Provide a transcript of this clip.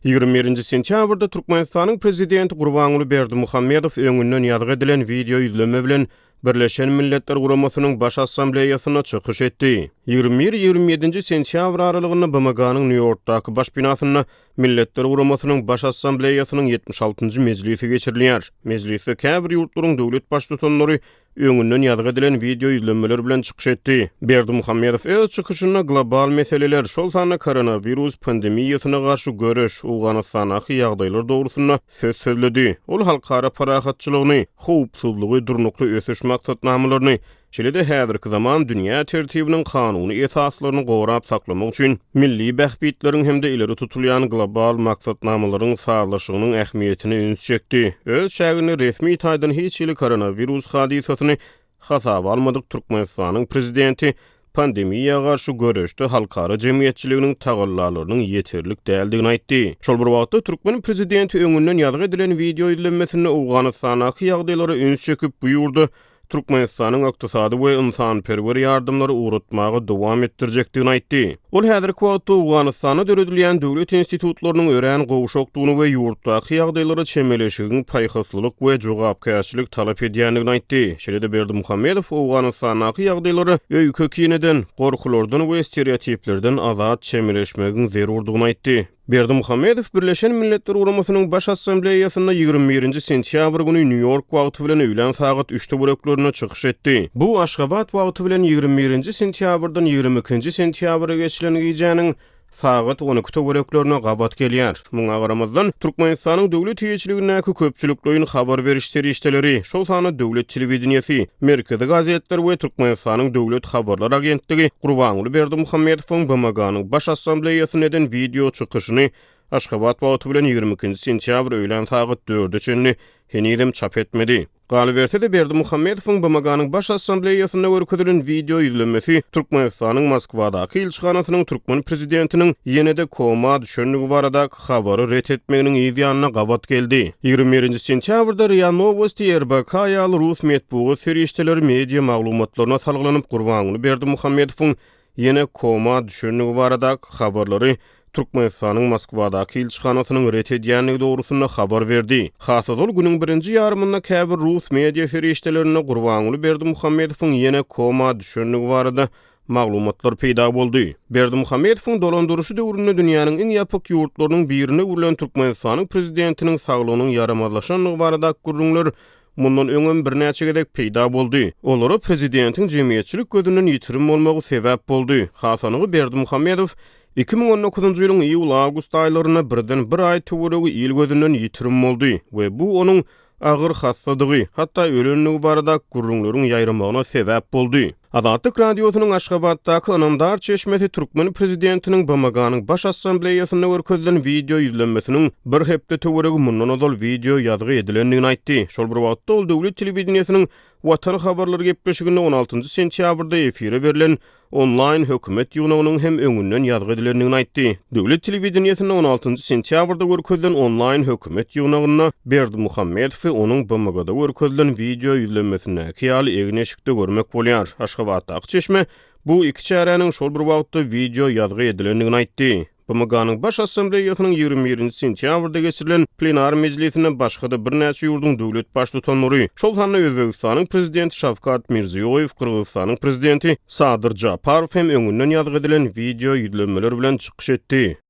21-nji sentýabrda Türkmenistanyň Prezidenti Gurbanguly Berdimuhamedow öňünden ýazgy edilen wideo ýüzlenme bilen Birleşen Milletler Guramasynyň Baş Assambleýasynda çykyş etdi. 21, 27-nji sentýabr aralygynda BMG-niň Nýu-Ýorkdaky baş binasynda Milletler Guramasynyň Baş Assambleýasynyň 76-njy mejlisi geçirilýär. Mejlisde käbir ýurtlaryň döwlet Baştutanlary öňünden ýazgy edilen wideo ýüzlenmeler bilen çykyş etdi. Berdimuhamedow öz çykyşynda global meseleler, şol sanda koronawirus pandemiýasyna garşy göreş, Owganystandaky ýagdaýlar dogrusynda söz sözledi. Ol halkara parahatçylygyny, howpsuzlygy, durnukly ösüş maksatnamalaryny, şeýle-de häzirki zaman dünýä tertibiniň kanuny esaslaryny gorap saklamak üçin milli bähbitleriň hem-de ileri tutulýan global maksatnamalaryň sazlaşygynyň ähmiýetine üns çekdi. Öz çäginde resmi taýdan hiç hili koronawirus hadysasyny hasaba almadyk Türkmenistanyň Prezidenti pandemiýa garşy göreşde halkara jemgyýetçiliginiň tagallalarynyň ýeterlik däldigini aýtdy. Şol bir wagtda, türkmen prezidenti öňünden ýazgy edilen wideo ýüzlenmesinde Owganystandaky ýagdaýlara üns çekip, bu ýurda Türkmenistanyň ykdysady we ynsanperwer ýardamlary ugratmaga dowam etdirjekdigini aýtdy. Ol häzirki wagtda Owganystanda döredilýän döwlet institutlarynyň örän gowşakdygyny we ýurtdaky ýagdaýlara çemeleşigiň paýhaslylyk we jogapkärçilik talap edýändigini aýtdy. Şeýle-de Berdimuhamedow Owganystandaky ýagdaýlara öýke-kineden, gorkulardan we stereotiplerden azat çemeleşmegiň zerurdygyny aýtdy. Berdimuhamedow Birleşen Milletler Guramasynyň Baş Assambleýasynda 21-nji sentýabr güni Nýu-Ýork wagty bilen öýlän sagat üç töwereklerinde çykyş etdi. Bu Aşgabat wagty bilen 21-nji sentýabrdan 22-nji sentýabra geçilen gijäniň sagat 12 töwereklerine gabat gelýär. Muňa garamazdan, Türkmenistanyň döwlet eýeçiligindäki köpçülikleýin habar beriş serişdeleri, şol sanda döwlet telewideniýesi, merkezi gazetler we Türkmenistanyň döwlet habarlar agentligi Gurbanguly Berdimuhamedowyň BMG-niň Baş Assambleýasynda eden wideo çykyşyny Aşgabat wagty bilen 22-nji sentýabr öýlän sagat dörde çenli henizem çap etmedi. Galyberse-de, Berdimuhamedowyň BMG-niň Baş Assambleýasynda görkezilen wideo ýüzlenmesi Türkmenistanyň Moskwadaky ilçihanasynyň türkmen prezidentiniň ýene-de koma düşendigi baradaky habary ret etmeginiň yz ýanyna gabat geldi. 21-nji sentýabrda RIA Nowosti, RBK ýaly rus metbugat serişdeleri media maglumatlaryna salgylanyp, Gurbanguly Berdimuhamedowyň ýene koma düşendigi baradaky habarlary Türkmenistanyň Moskwadaky ilçihanasynyň ret edýändigi dogrusynda habar berdi. Has ozal günüň birinji ýarymynda käbir rus media serişdelerinde Gurbanguly Berdimuhamedowyň ýene koma düşendigi barada maglumatlar peýda boldy. Berdimuhamedowyň dolandyryşy döwründe dünýäniň iň ýapyk ýurtlarynyň birine öwrülen Türkmenistanyň prezidentiniň saglygynyň ýaramazlaşandygy baradaky gürrüňler mundan öňem birnäçe gezek peýda boldy. Olara prezidentiň jemgyýetçilik gözünden ýitirim bolmagy sebäp boldy. Has anygy Berdimuhamedow 2019-njy ýylyň iýul-awgust aýlarynda birden bir aý töweregi il gözünden ýitirim boldy we bu onuň agyr hassadygy, hatda ölendigi barada gürrüňleriň ýaýramagyna sebäp boldy. Azatlyk Radiosynyň Aşgabatdaky ynamdar çeşmesi türkmen prezidentiniň BMG-niň Baş Assambleýasynda görkezilen wideo ýüzlenmesiniň bir hepde töweregi mundan ozal wideo ýazgy edilendigini aýtdy. Şol bir wagtda, ol döwlet telewideniýesiniň Watan habarlary gepleşiginde 16-njy sentýabrda efire berlen onlaýn hökümet ýygnagynyň hem öňünden ýazgy edilendigini aýtdy. Döwlet telewideniýesinde 16-njy sentýabrda görkezilen onlaýn hökümet ýygnagynda Berdimuhamedowy onuň BMG-da görkezilen wideo ýüzlenmesindäki ýaly egin-eşikde görmek bolýar. Aşgabatdaky çeşme bu iki çäräniň şol bir wagtda wideo ýazgy edilendigini aýtdy. BMG-niň Baş Assambleýasynyň 21-nji sentýabrda geçirilen plenar mejlisinde başga-da birnäçe ýurduň döwlet Baştutanlary, şol sanda Özbegistanyň Prezidenti Şawkat Mirziýoýew, Gyrgyzystanyň Prezidenti Sadyr Japarow hem öňünden ýazgy edilen wideo ýüzlenmeler bilen çykyş etdi.